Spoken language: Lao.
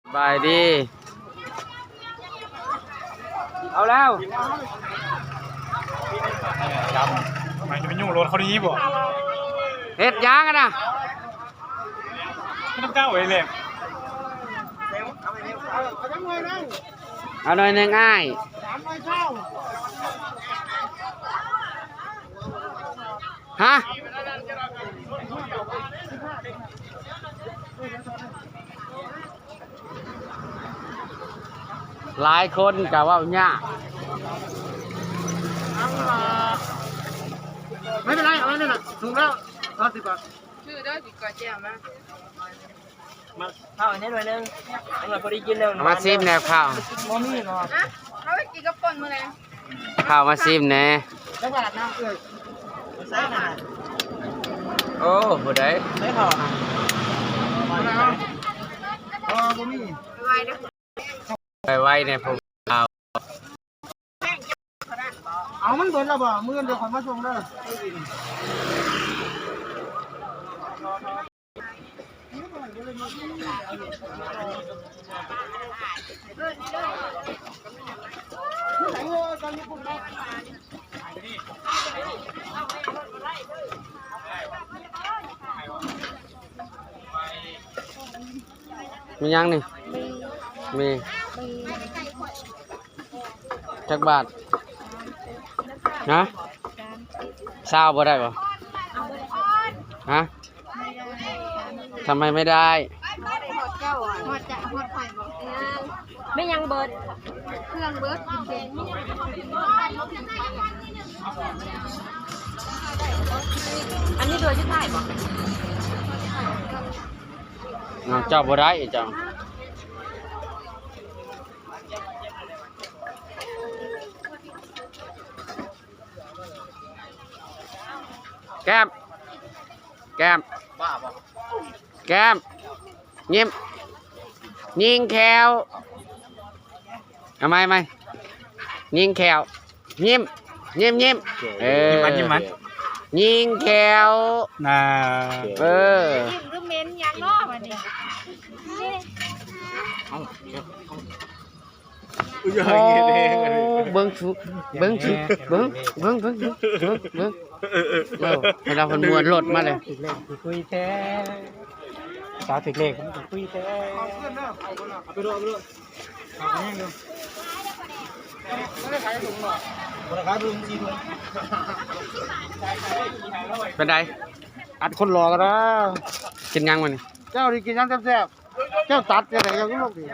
ສະບາຍດີ ເອົາແລ້ວ ໄປຈະໄປຫຍຸ້ງລົດເຂົານີ້ບໍ່? ເຮັດຫຍັງຫັ້ນນະ? ເຮັດນຳເຈົ້າເອງແຫຼະ ເອົາໜ້ອຍໜຶ່ງອ້າຍ ຮະ? ຫຼາຍຄົນກະເວົ້າຍາກ ໄມ່ເປັນໄລ ເອົາໄວ້ນັ້ນລະ ຖືກແລ້ວ ເອົາສິບບາດ ຖືເດີ ກິນກ່ອຍແຈ່ວມາ ມາ ເຂົ້າໃຫ້ໜ້ອຍໜຶ່ງ ມັນບໍ່ໄດ້ກິນແລ້ວ ເອົາມາຊີມແດ່ເຂົ້າ ບໍ່ມີບໍ່ ຮະ? ເອົາໄວ້ກິນກັບປົ່ນມື້ແລງ ເຂົ້າມາຊີມແດ່ ຈັກບາດນະເອີຍ ໃສ່ນະ ໂອ້ ຜູ້ໃດ ໃສ່ເຂົ້ານະ ບໍ່ມີ ໄວໆເດີ ໄວໆແດ່ພວກເຮົາ ເອົາ ມັນເບິດແລ້ວບໍ່? ມື້ອື່ນດຽວຂ້ອຍມາສົ່ງເດີ. ມີຫຍັງນີ້? ມີ ມີ ມີ ຈັກບາດ? ຮະ? ຊາວບໍ່ໄດ້ບໍ່? ຮະ? ທຳໄມໄມ່ໄດ້? ແມ່ນຫຍັງເບິດ? ເຄື່ອງເບິດ. ອັນນີ້ເທື່ອສຸດທ້າຍບໍ່? ເຈົ້າບໍ່ໄດ້ເຈົ້າ. ແກ້ມ ແກ້ມ ແກ້ມ ຍິ້ມ ຍິງແຂ້ວ ເອົາໃໝ່ ໃໝ່ ຍິງແຂ້ວ ຍິ້ມ ຍິ້ມ ຍິ້ມ ເອີ ຍິ້ມມັນ ຍິ້ມມັນ ຍິງແຂ້ວ ນາ ເອີ ຍິ້ມຫຼືເໝັນຫຍັງເນາະບັດນີ້ ເອົາ ໂອ້ ເບິ່ງຊຸ ເບິ່ງຊຸ ເບິ່ງ ເບິ່ງ ເບິ່ງ ເບິ່ງ ເບິ່ງ ເອີ ເອີ ເອີ ເອີ ເອີ ເວລາເພິ່ນມ້ວນລົດມາເລີຍ ຖືກເລກຄືຄຸຍແທ້ ສາວຖືກເລກຄືຄຸຍແທ້ ເອົາໄປໂລດ ເອົາໄປໂລດ ເອົາໄປຍັງຢູ່ ບໍ່ໄດ້ຂາຍເພີ່ມສີ່ຖົງ ເປັນໃດ? ອັດຄົນຫຼໍ່ກັນນະ ກິນຫຍັງມື້ນີ້? ເຈົ້ານີ້ກິນຫຍັງແຊບໆ? ເຈົ້າຕັດຈັ່ງໃດເຈົ້າຄືລົງດີ?